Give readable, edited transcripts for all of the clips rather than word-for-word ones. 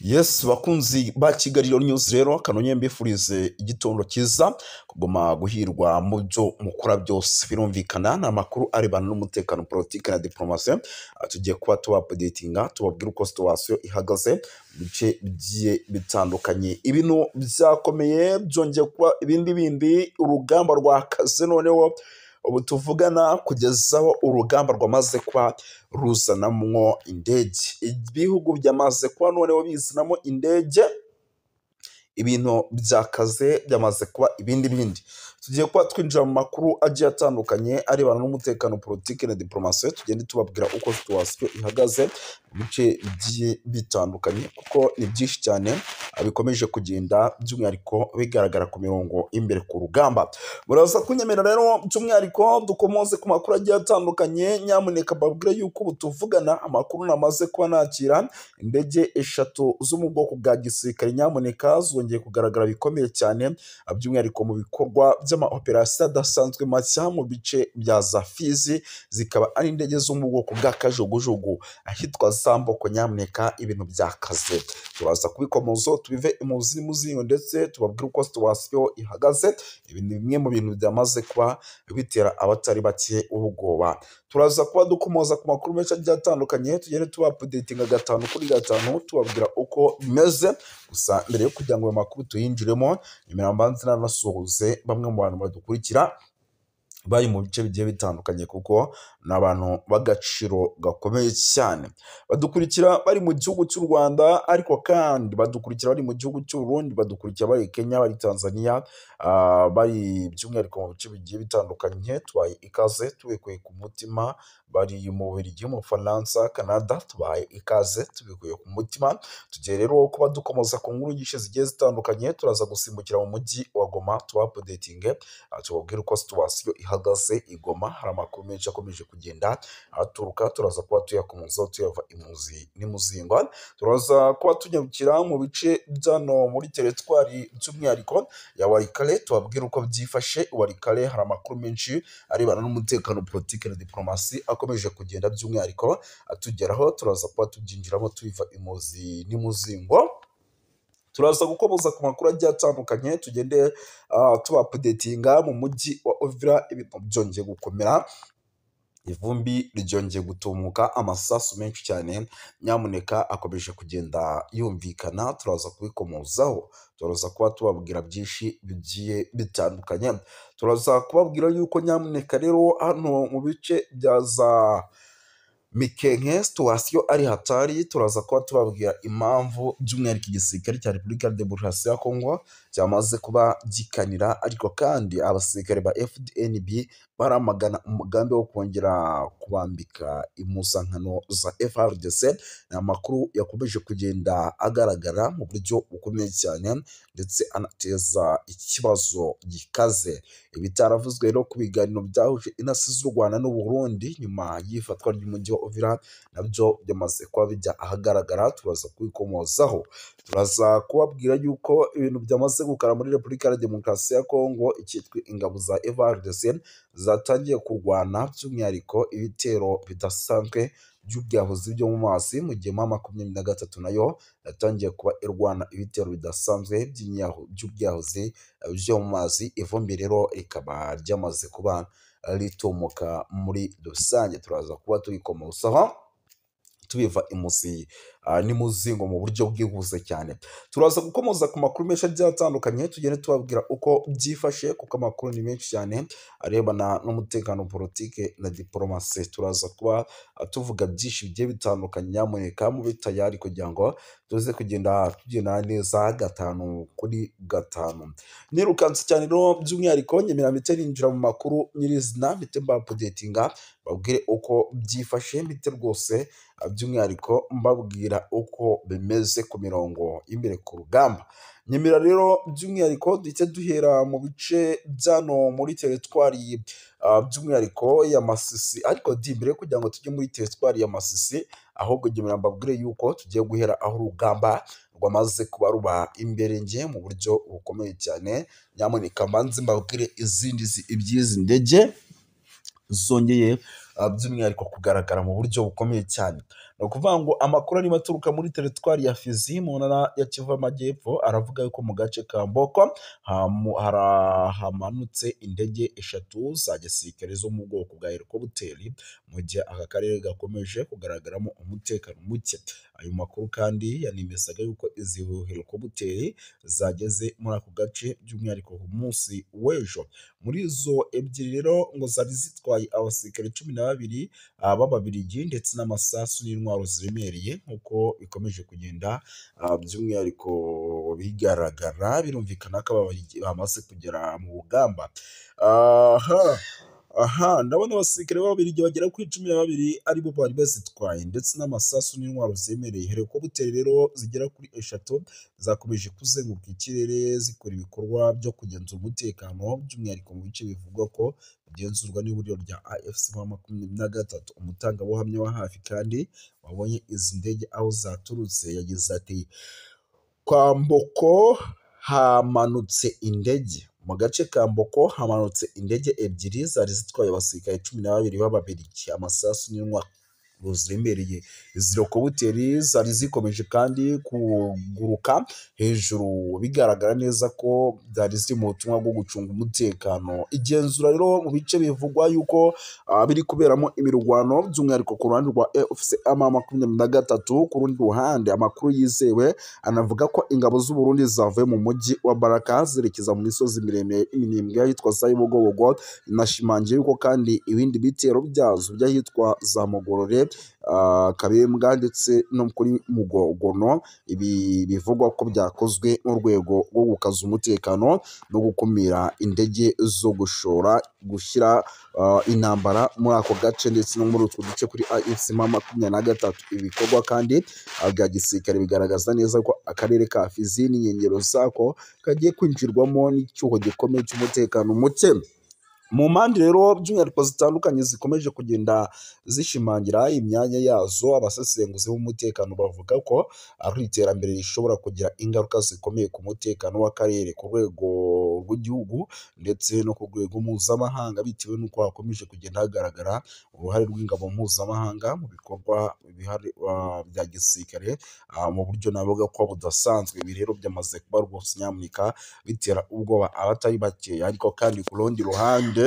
Yes, bakunzi ba Kigali News rero kanonye mbifurize igitondo cyiza, kugoma guhirwa mu byo mukora byose. Birumvikana ni amakuru arebana n'umutekano, politiki na diplomasi. Tugiye kuba tuba updatinga, tubabwira uko situation ihagaze mu bice bigiye bitandukanye. Ibintu byakomeye, byongeye kuba ibindi bindi, urugamba rwakaze noneho ubu tuvugana kugezaho urugamba rwamaze kuba ruzanamwo indege. Ibihugu byamaze kuba noneho bizanamo indege, ibintu byakaze, byamaze kuba ibindi bindi. Tugiye kuba twinjira mu makuru agiye atandukanye arebana n'umutekano, politiki na diplomasi, tugende tubabwira uko situation ihagaze mu bice bigiye bitandukanye, kuko ni byinshi cyane bikomeje kugenda by'umwihariko bigaragara ku mirongo imbere ku rugamba. Muraza kunyemera rero by'umwihariko dukomoze ku makuru agiye atandukanye. Nyamuneka mbabwire yuko ubu tuvugana amakuru namaze kuba nakira, indege 3 zo mu bwoko bwa gisirikare nyamuneka zongeye kugaragara bikomeye cyane, by'umwihariko mu bikorwa by'amaoperasiyo adasanzwe mashya mu bice bya za Fizi, zikaba ari indege zo mu bwoko bwa kajugujugu ahitwa Zamboko. Nyamuneka ibintu byakaze, turaza kubikomozo tubive imuzi n'umuzingo ndetse tubabwire uko situation ihagaze. Ibi ni bimwe mu bintu byamaze kuba bitera abatari bake ubwoba. Turaza kuba dukomoza ku makuru menshi agiye atandukanye, tugende tuba updatinga 5 kuri 5, tubabwira uko bimeze. Gusa mbere yo kugira ngo ayo makuru tuyinjiremo, nyuma mbanze nanasuhuze bamwe mu bantu badukurikira bari mu bice bigiye bitandukanye, kuko ni abantu b'agaciro gakomeye cyane. Badukurikira bari mu gihugu cy'u Rwanda, ariko kandi badukurikira bari mu gihugu cy'u Burundi, badukurikira bari Kenya, bari Tanzania, bari by'umwihariko mu bice bigiye bitandukanye. Tubaye ikaze tubikuye ku mutima. Bari mu Bubiligi, mu Bufaransa, Canada, tubaye ikaze tubikuye ku mutima. Tugiye rero kuba dukomoza ku nkuru nyinshi zigiye zitandukanye. Turaza gusimbukira mu mujyi wa Goma, tuba updating, tubabwire uko situation ihagaze i Goma. Hari amakuru menshi akomeje kugenda aturuka, turaza kuba tuyakomozaho tuyava imuzi n'imuzingo. Turaza kuba tunyarukira mu bice byano muri teritwari by'umwihariko ya Walikale, tubabwire uko byifashe Walikale. Hari amakuru menshi arebana n'umutekano, politiki na diplomasi akomeje kugenda by'umwihariko atugeraho, turaza kuba tubyinjiramo tubiva imuzi n'imuzingo. Turaza gukomoza ku makuru agiye atandukanye, tugende tuba updatinga mu mujyi wa Uvira. Ibintu byongeye gukomera, ivumbi ryongeye gutumuka, amasasu menshi cyane nyamuneka akomeje kugenda yumvikana. Turaza kubikomozaho, turaza kuba tubabwira byinshi bigiye bitandukanye. Turaza kubabwira yuko nyamuneka rero hano mu bice bya za Mikenke situation ari hatari. Turaza kuba tubabwira impamvu by'umwihariko igisirikare cya Repubulika ya Demokarasi ya Kongo cyamaze kuba gikanira, ariko kandi abasirikare ba FDNB baramagana umugambi wo kongera kubambika impuzankano za FARDC. Ni amakuru yakomeje kugenda agaragara mu buryo bukomeye cyane ndetse anateza ikibazo gikaze. Ibitaravuzwe rero ku biganiro byahuje intasi z'u Rwanda n'u Burundi nyuma y'ifatwa ry'umujyi wa Uvira nabyo byamaze kuba bijya ahagaragara, turaza kubikomozaho. Turaza kubabwira yuko ibintu byamaze gukara muri Repubulika ya Demokarasi ya Kongo, icyitwa ingabo za FARDC zatangiye kurwana by'umwihariko ibitero bidasanzwe by'ubwiyahuzi byo mu mazi, mu gihe M23 nayo yatangiye kuba irwana ibitero bidasanzwe by'ubwiyahuzi byo mu mazi. Ivumbi rero rikaba ryamaze kuba ritumuka muri rusange. Turaza kuba tubikomozaho tubiva imuzi n'imuzingo mu buryo bwihuse cyane. Turaza gukomoza ku makuru menshi agiye atandukanye, tugende tubabwira uko byifashe, kuko amakuru ni menshi cyane arebana n'umutekano, politike na diplomasi. Turaza kuba tuvuga byinshi bigiye bitandukanye. Nyamuneka mube tayari kugira ngo tuze kugenda tugenda neza 5 kuri 5. Nirukanse cyane rero by'umwihariko nyemera mpite ninjira mu makuru nyirizina, mpite mba updatinga babwire uko byifashe, mpite rwose by'umwihariko mbabwira uko bimeze ku mirongo y'imbere ku rugamba. Nyemera rero by'umwihariko duhite duhera mu bice byano muri teritwari by'umwihariko ya Masisi, ariko di mbere kugira ngo tujye muri teritwari ya Masisi, ahubwo nyemera mbabwire yuko tugiye guhera aho urugamba rwamaze kuba ruba imbere nge mu buryo bukomeye cyane. Nyamuneka mbanze mbabwire izindi iby'izi ndege zongeye by'umwihariko kugaragara mu buryo bukomeye cyane. Ni ukuvuga ngo amakuru arimo aturuka muri teritwari ya Fizi mu ntara ya Kivu y'Amajyepfo aravuga yuko mu gace ka Mboko hamanutse indege 3 za gisirikare zo mu bwoko bwa helikopteri, mu gihe aka karere gakomeje kugaragaramo umutekano muke. Ayo makuru kandi yanemezaga yuko izi helikopteri zageze muri ako gace by'umwihariko ku munsi w'ejo. Muri izo 2 rero ngo zari zitwaye abasirikare 12 b'Ababiligi ndetse n'amasasu n'intwaro ziremereye, nk'uko bikomeje kugenda by'umwihariko bigaragara. Birumvikana ko Ababiligi bamaze kugera mu rugamba. Aha ndabona abasirikare b'Ababiligi bagera kuri 12 aribo bari bazitwaye ndetse n'amasasu n'intwaro zemereye. Helikopteri rero zigera kuri 3 zakomeje kuzenguruka ikirere zikora ibikorwa byo kugenzura umutekano, by'umwihariko mu bice bivugwa ko bigenzurwa n'ihuriro rya AFC M23. Umutangabuhamya wa hafi kandi wabonye izi ndege aho zaturutse yagize ati: kwa Mboko hamanutse indege. Mu gace ka Mboko hamanutse indege 2 zari zitwaye abasirikare 12 b'Ababiligi, amasasu n'intwaro ziremereye. Izi helikopteri zari zikomeje kandi kuguruka hejuru, bigaragara neza ko zari ziri mu butumwa bwo gucunga umutekano. Igenzura rero mu bice bivugwa yuko biri kuberamo imirwano, by'umwihariko ku ruhande rwa AFC M23. Ku rundi ruhande amakuru yizewe anavuga ko ingabo z'u Burundi zavuye mu mujyi wa Baraka zerekeza mu misozi miremire iminembwe ahitwa za Bibogobogo. Inashimangiye yuko kandi ibindi bitero byazo by'ahitwa za Mugorore, Kabembwa ndetse no kuri Mugogono, ibi bivugwa ko byakozwe mu rwego rwo gukaza umutekano no gukumira indege zo gushora gushyira intambara muri ako gace ndetse no muri utwo duce kuri AFC M23. Ibikorwa kandi bya gisirikare bigaragaza neza ko akarere ka Fizi n'inkengero zako kagiye kwinjirwamo n'icyuho gikomeye cy'umutekano muke. Mu mpande rero by'umwihariko zitandukanye zikomeje kugenda zishimangira imyanya yazo, abasesenguzi b'umutekano bavuga ko ari iterambere rishobora kugira ingaruka zikomeye ku mutekano w'akarere ku rwego rw'igihugu ndetse no ku rwego mpuzamahanga, bitewe n'uko hakomeje kugenda hagaragara uruhare rw'ingabo mpuzamahanga mu bikorwa bya gisirikare mu buryo navuga ko budasanzwe. Ibi rero byamaze kuba rwose nyamuneka bitera ubwoba abatari bakeya. Ariko kandi ku rundi ruhande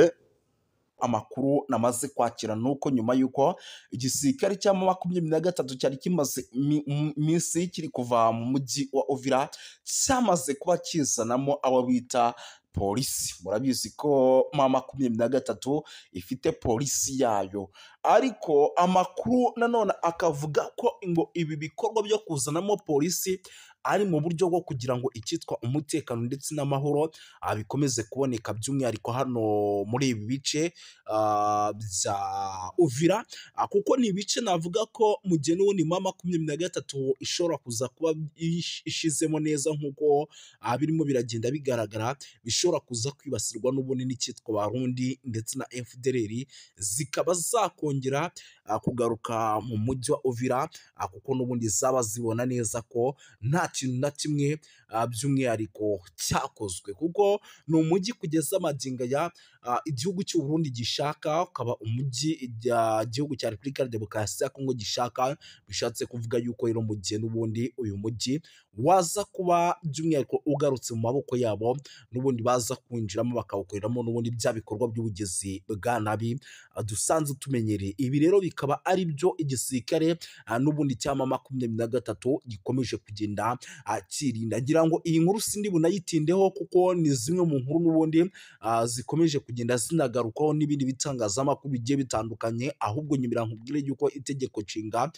amakuru namaze kwakira nuko nyuma yuko igisirikare cya M23 cyari kimaze iminsi kiri kuva mu mujyi wa Uvira cyamaze kuba kizanamo abo bita polisi. Murabizi ko M23 ifite polisi yayo, ariko amakuru nanone akavuga ko ngo ibi bikorwa byo kuzanamo polisi ari mu buryo bwo kugira ngo icyitwa umutekano ndetse n'amahoro bikomeze kuboneka, by'umwihariko hano muri ibi bice bya Uvira, kuko ni ibice navuga ko mu gihe n'ubundi M23 ishobora kuza kuba ishizemo neza nk'uko birimo biragenda bigaragara, bishobora kuza kwibasirwa n'ubundi n'icyitwa Barundi ndetse na FDLR, zikaba zakongera kugaruka mu mujyi wa Uvira, kuko n'ubundi zaba zibona neza ko nta kintu na kimwe by'umwihariko cyakozwe, kuko ni umujyi kugeza amagingo ya igihugu cy'u Burundi gishaka, ukaba umujyi igihugu cya Repubulika ya Demokarasi ya Kongo gishaka. Bishatse kuvuga yuko rero mu gihe n'ubundi uyu mujyi waza kuba by'umwihariko ugarutse mu maboko yabo, n'ubundi baza kwinjiramo bakawukoreramo n'ubundi bya bikorwa by'ubugizi bwa nabi dusanzwe tumenyereye. Ibi rero bikaba ari byo igisirikare n'ubundi cya M23 gikomeje kugenda kirinda. Ngira ngo iyi nkuru sindi bunayitindeho kuko ni zimwe mu nkuru n'ubundi zikomeje kugenda zinagarukaho n'ibindi bitangazamakuru bigiye bitandukanye. Ahubwo nyumira nkubwire yuko itegeko nshinga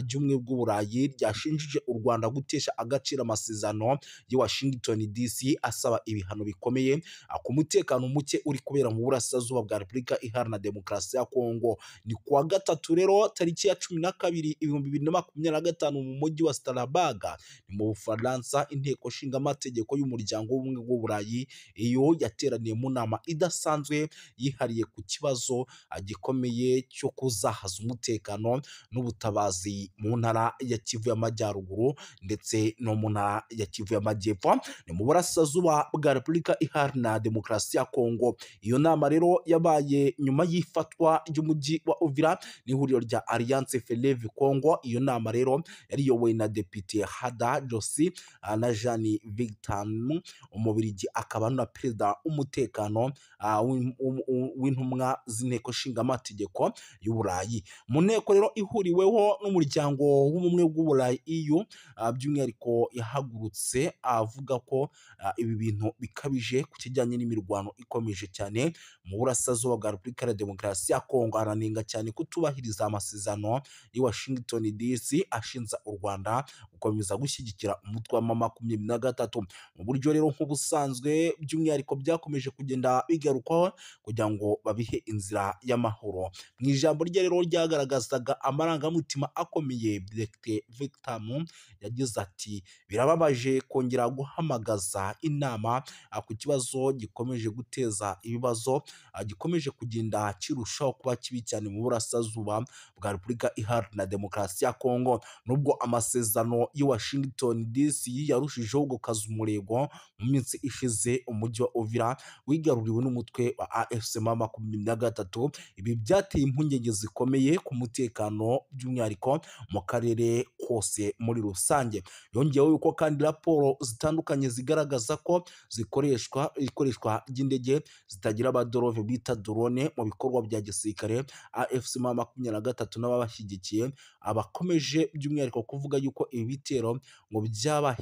ry'ubumwe bw'Uburayi ryashinjije u Rwanda gutesha agaciro amasezerano ya Washington DC asaba ibihano bikomeye ku mutekano muke uri kubera mu burasirazuba bwa Repubulika Iharanira Demokarasi ya Kongo. Ni kuwa gatatu rero tariki ya 12 2025 mu mujyi wa Strasbourg, ni mu mu Bufaransa, inteko nshingamategeko y'umuryango w'ubumwe bw'Uburayi iyo yateraniye mu nama idasanzwe yihariye ku kibazo gikomeye cyo kuzahaza umutekano n'ubutabazi mu ntara ya Kivu y'Amajyaruguru ndetse no mu ntara ya Kivu y'Amajyepfo, ni mu burasirazuba bwa Repubulika Iharanira Demokarasi ya Kongo. Iyo nama rero yabaye nyuma y'ifatwa ry'umujyi wa Uvira n'ihuriro rya Alliance Fleuve Congo. Iyo nama rero yari iyobowe na Depite Hada Josi na Jean Victor Umubirigi, akaba na perezida w'umutekano w'intumwa z'inteko nshingamategeko y'Uburayi. Mu nteko rero ihuriweho n'umuryango w'ubumwe bw'Uburayi EU, by'umwihariko yahagurutse avuga ko ibi bintu bikabije ku kijyanye n'imirwano ikomeje cyane mu burasirazuba bwa Repubulika ya Demokarasi ya Kongo. Aranenga cyane kutubahiriza amasezerano y'i Washington DC ashinja u Rwanda gukomeza gushyigikira umutwe wa M23 mu buryo rero nk'ubusanzwe, by'umwihariko byakomeje kugenda bigarukwaho kugira ngo babihe inzira y'amahoro. Mu ijambo rye rero ryagaragazaga amarangamutima akomeye, Dr Victor yagize ati: birababaje kongera guhamagaza inama ku kibazo gikomeje guteza ibibazo, gikomeje kugenda kirushaho kuba kibi cyane mu burasirazuba bwa Repubulika Iharanira Demokarasi ya Kongo. Nubwo amasezerano y'i Washington DC yarushijeho gukaza umurego mu minsi ishize, umujyi wa Uvira wigaruriwe n'umutwe wa AFC M23. Ibi byateye impungenge zikomeye ku mutekano by'umwihariko mu karere kose muri rusange. Yongeyeho yuko kandi raporo zitandukanye zigaragaza ko zikoreshwa ikoreshwa ry'indege zitagira abadorove bita drone mu bikorwa bya gisirikare. AFC M23 n'ababashyigikiye abakomeje by'umwihariko kuvuga yuko ibi bitero ngo byaba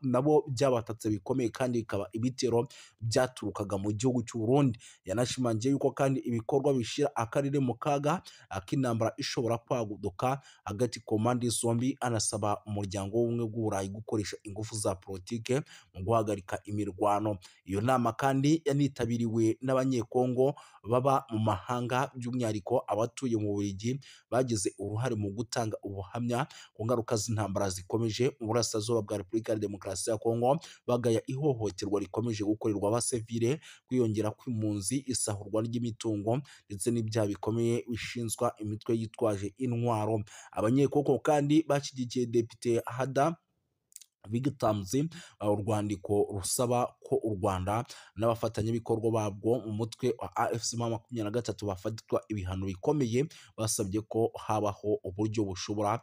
nabo byabatatse bikomeye, kandi bikaba ibitero byaturukaga mu gihugu cy'u Burundi. Yanashimangiye yuko kandi ibikorwa bishyira akarere mu kaga ak'intambara ishobora kwaguduka hagati ku mpande zombi. Anasaba umuryango w'ubumwe bw'Uburayi gukoresha ingufu za politike mu guhagarika imirwano. Iyo nama kandi yanitabiriwe n'Abanyekongo baba mu mahanga, by'umwihariko abatuye mu Bubiligi bagize uruhare mu gutanga ubuhamya ku ngaruka z'intambara zikomeje mu burasirazuba bwa Repubulika ya Demokarasi ya Kongo, bagaya ihohoterwa rikomeje gukorerwa abasivile, kwiyongera kw'impunzi, isahurwa ry'imitungo ndetse n'ibyaha bikomeye bishinzwa imitwe yitwaje intwaro. Abanyekongo kandi bashyigikiye Depite Hada Bigitamzi urwandiko rusaba ko u Rwanda n'abafatanyabikorwa babwo mu mutwe wa AFC M23 bafatirwa ibihano bikomeye. Basabye ko habaho uburyo bushobora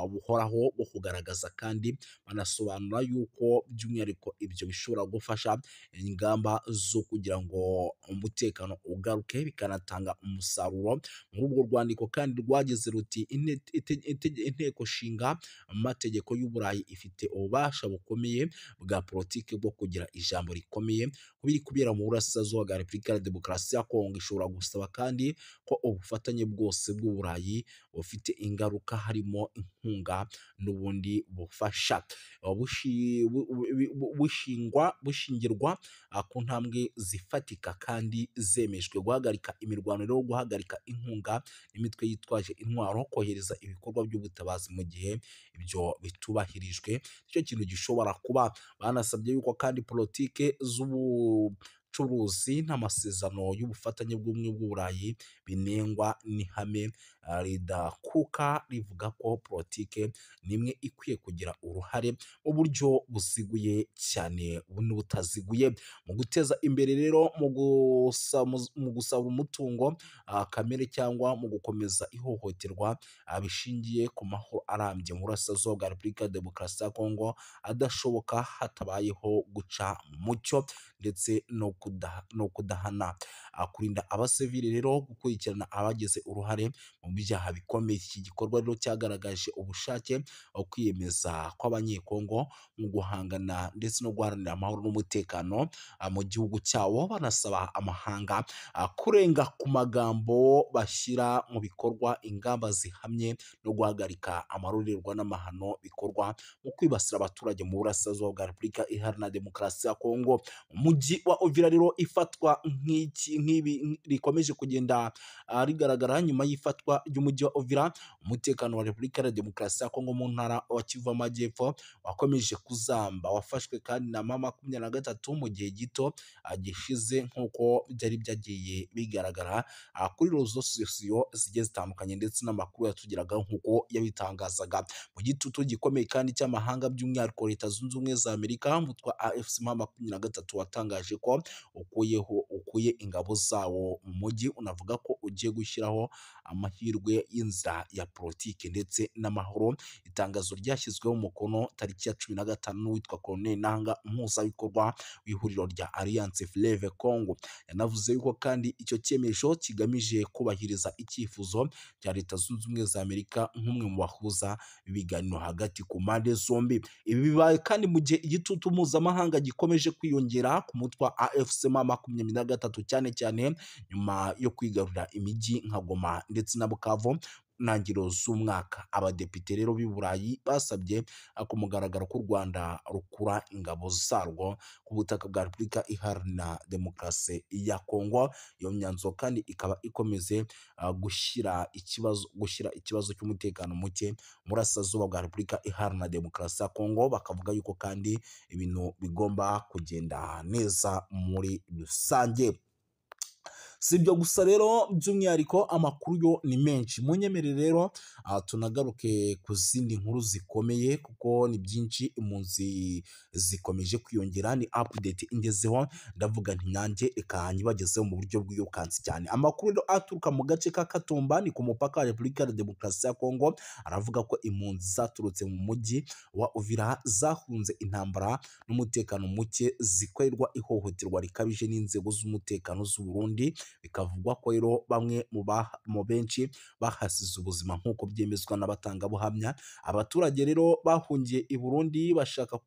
buhoraho bwo kugaragaza, kandi banasobanura yuko by'umwihariko ibyo bishobora gufasha ingamba zo kugira ngo umutekano ugaruke, bikanatanga umusaruro. Muri urwo rwandiko kandi rwagize ruti: inteko nshinga amategeko y'Uburayi ifite ububasha bukomeye bwa politiki bwo kugira ijambo rikomeye ku biri kubera mu burasirazuba bwa Repubulika ya Demokarasi ya Kongo. Ishobora gusaba kandi ko ubufatanye bwose bw'Uburayi bufite ingaruka, harimo inkunga n'ubundi bufasha, bushingirwa ku ntambwe zifatika kandi zemejwe. Guhagarika imirwano rero, guhagarika inkunga n'imitwe yitwaje intwaro, kohereza ibikorwa by'ubutabazi mu gihe ibyo bitubahirijwe, nicyo kintu gishobora kuba. Banasabye yuko kandi politike z'ubucuruzi n'amasezerano y'ubufatanye bw'ubumwe bw'Uburayi binengwa n'ihame ridakuka rivuga ko politike nimwe ikwiye kugira uruhare mu buryo buziguye cyane n'ubutaziguye mu guteza imbere rero mu gusaba umutungo kamere cyangwa mu gukomeza ihohoterwa bishingiye ku mahoro arambye mu burasirazuba bwa Repubulika ya Demokarasi ya Kongo adashoboka hatabayeho guca mu mucyo ndetse no kudahana. Kurinda abasivili rero, gukurikirana abagize uruhare mu byaha bikomeye. Iki gikorwa rero cyagaragaje ubushake kwiyemeza kw'Abanyekongo mu guhangana ndetse no guharanira amahoro n'umutekano mu gihugu cyabo, banasaba amahanga kurenga ku magambo bashyira mu bikorwa ingamba zihamye no guhagarika amarorerwa n'amahano bikorwa mu kwibasira abaturage mu burasirazuba bwa Repubulika Iharanira Demokarasi ya Kongo. Umujyi wa Uvira rero ifatwa nk'ibi rikomeje kugenda rigaragara nyuma y'ifatwa ry'umujyi wa Uvira, umutekano wa Repubulika ya Demokarasi ya Kongo mu ntara wa Kivu Amajyepfo wakomeje kuzamba, wafashwe kandi na M23 mu gihe gito gishize nk'uko byari byagiye bigaragara kuri rezo sosiyo zigiye zitandukanye ndetse n'amakuru yatugeraga nk'uko yabitangazaga. Mu gitutu gikomeye kandi cy'amahanga by'umwihariko Leta Zunze Ubumwe za Amerika, umutwe wa AFC M23 watangaje ko ukuye ingabo zawo mu mujyi, unavuga ko ugiye gushyiraho amahirwe y'inzira ya politiki ndetse n'amahoro. Itangazo ryashyizweho umukono tariki ya 15 n'uwitwa Colonel Nanga, umuhuzabikorwa w'ihuriro rya Alliance Fleuve Congo. Yanavuze yuko kandi icyo cyemezo kigamije kubahiriza icyifuzo cya Leta Zunze Ubumwe za Amerika nk'umwe mu bahuza ibiganiro hagati ku mpande zombi. Ibi bibaye kandi mu gihe igitutu mpuzamahanga gikomeje kwiyongera ku mutwe wa AFC M23, cyane cyane nyuma yo kwigarurira imijyi nka Goma ndetse na Bukavu ntangiriro z'umwaka. Abadepite rero b'i Burayi basabye ku mugaragaro ko u Rwanda rukura ingabo zarwo ku butaka bwa Repubulika Iharanira Demokarasi ya Kongo. Iyo myanzuro kandi ikaba ikomeze gushyira ikibazo cy'umutekano muke mu burasirazuba bwa Repubulika Iharanira Demokarasi ya Kongo, bakavuga yuko kandi ibintu bigomba kugenda neza muri rusange. Si ibyo gusa rero, by'umwihariko amakuru yo ni menshi. Munyemerere rero tunagaruke ku zindi nkuru zikomeye kuko ni byinshi, impunzi zikomeje kwiyongera. Ni update ingezeho, ndavuga nti nanjye reka nyibagezeho mu buryo bw'irukansi cyane. Amakuru rero aturuka mu gace ka Katumba ni ku mupaka wa Repubulika ya Demokarasi ya Kongo aravuga ko impunzi zaturutse mu mujyi wa Uvira zahunze intambara n'umutekano muke, zikorerwa ihohoterwa rikabije n'inzego z'umutekano z'u Burundi. Bikavugwa ko rero bamwe mu benshi bahasize ubuzima nk'uko byemezwa n'abatangabuhamya. Abaturage rero bahungiye i Burundi bashaka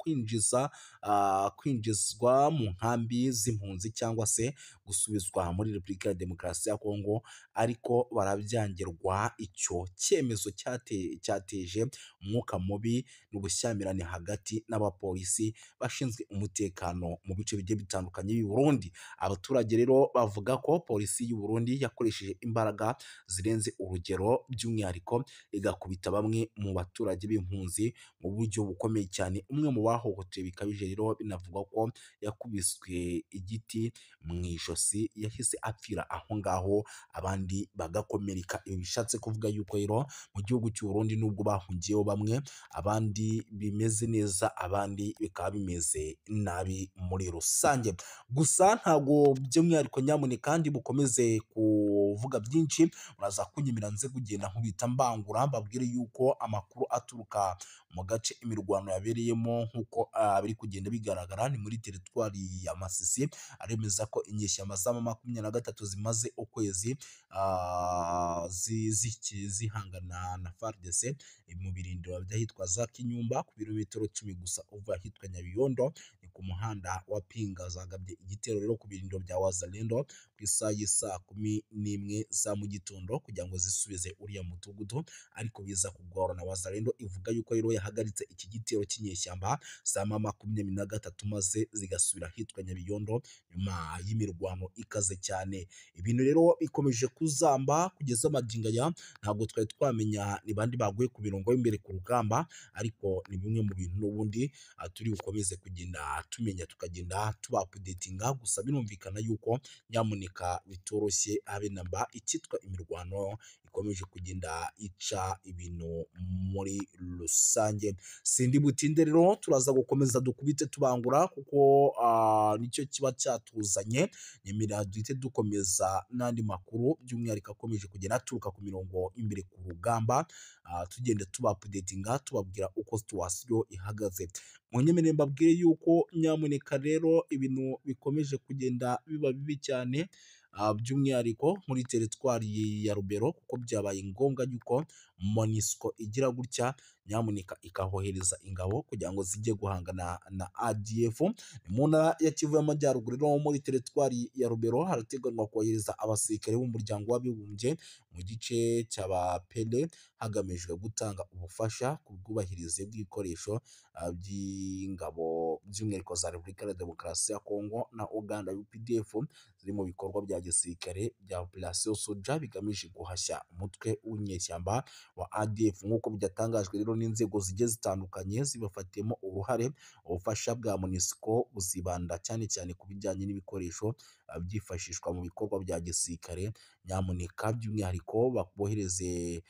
kwinjizwa mu nkambi z'impunzi cyangwa se gusubizwa muri Repubulika ya Demokarasi ya Kongo, ariko barabyangirwa. Icyo cyemezo cyateje umwuka mubi n'ubushyamirane hagati n'abapolisi bashinzwe umutekano mu bice bigiye bitandukanye by'i Burundi. Abaturage rero bavuga ko polisi y'u Burundi yakoresheje imbaraga zirenze urugero, by'umwihariko igakubita bamwe mu baturage b'impunzi mu buryo bukomeye cyane. Umwe mu bahohotewe bikabije rero binavugwa ko yakubiswe igiti mu ijosi, yahise apfira aho ngaho, abandi bagakomereka. Ibi bishatse kuvuga yuko rero mu gihugu cy'u Burundi nubwo bahungiyeho bamwe, abandi bimeze neza, abandi bikaba bimeze nabi muri rusange. Gusa ntabwo by'umwihariko nyamuneka kandi bukomeze kuvuga byinshi, muraza kunyemera nze kugenda nkubita mbangura mbabwire yuko amakuru aturuka mu gace imirwano yabereyemo nk'uko biri kugenda bigaragara ni muri teritwari ya Masisi, aremeza ko inyeshyamba za M23 zimaze ukwezi zihangana na FARDC mu birindiro by'ahitwa za Kinyumba ku birometero 10 gusa uva ahitwa Nyabiyondo, ni ku muhanda wa Pinga. Zagabye igitero rero ku birindiro bya Wazalendo ku isaha y'isaa 11 za mu gitondo kugira ngo zisubize uriya mudugudu, ariko biza kugorana. Wazalendo ivuga yuko rero yahagaritse iki gitero cy'inyeshyamba za M23 maze zigasubira ahitwa Nyabiyondo nyuma y'imirwano ikaze cyane. Ibintu rero bikomeje kuzamba kugeza magingo aya, ntabwo twari twamenya ni bandi baguye ku mirongo y'imbere ku rugamba, ariko ni bimwe mu bintu n'ubundi turi bukomeze kugenda tumenya, tukagenda tubapudetinga. Gusa birumvikana yuko nyamuneka bitoroshye habe namba, icyitwa imirwano ikomeje kugenda ica ibintu muri rusange. Sindi butinde rero, turaza gukomeza dukubite tubangura kuko nicyo kiba cyatuzanye. Nyemera duhite dukomeza n'andi makuru by'umwihariko akomeje kugenda aturuka ku mirongo imbere ku rugamba, tugenda tubapudetinga tubabwira uko situwasiyo ihagaze. Munyemerere mbabwire yuko nyamuneka rero ibintu bikomeje kugenda biba bibi cyane, by'umwihariko muri teritwari ya Rubero, kuko byabaye ngombwa yuko MONUSCO igira gutya nyamuneka ikahohereza ingabo kugira ngo zijye guhangana na ADF. Ni mu ntara ya Kivu y'Amajyaruguru no muri teritwari ya Rubero harateganywa kohereza abasirikare b'umuryango w'abibumbye mu gice cy'Abapele hagamijwe gutanga ubufasha ku bwubahirize bw'ibikoresho by'ingabo by'umwihariko za Repubulika ya Demokarasi ya Kongo na Uganda UPDF ziri mu bikorwa bya gisirikare bya Operation Soja bigamije guhashya umutwe w'inyeshyamba wa ADF, nk'uko byatangajwe rero n'inzego zigiye zitandukanye zibafatiyemo uruhare. Ubufasha bwa MONUSCO buzibanda cyane cyane ku bijyanye n'ibikoresho byifashishwa mu bikorwa bya gisirikare, nyamuneka by'umwihariko bohereze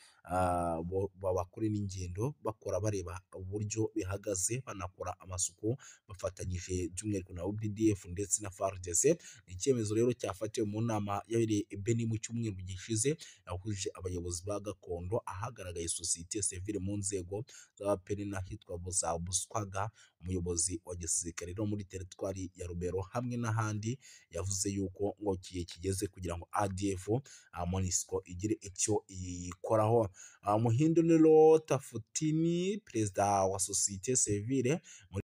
bakore n'ingendo bakora bareba uburyo bihagaze, banakora amasuku bafatanyije by'umwihariko na UPDF ndetse na FARDC. Ni icyemezo rero cyafatiwe mu nama yabereye i Beni mu cyumweru gishize yahuje abayobozi ba gakondo, ahagaragaye sosiyete sivile mu nzego z'abapeni n'ahitwa za Buswaga. Umuyobozi wa gisirikare no muri teritwari ya Rubero hamwe n'ahandi yavuze yuko ngo igihe kigeze kugira ngo ADF MONUSCO igire icyo iyikoraho. Muhindo Nero Tafutini, perezida wa sosiyete sivile muri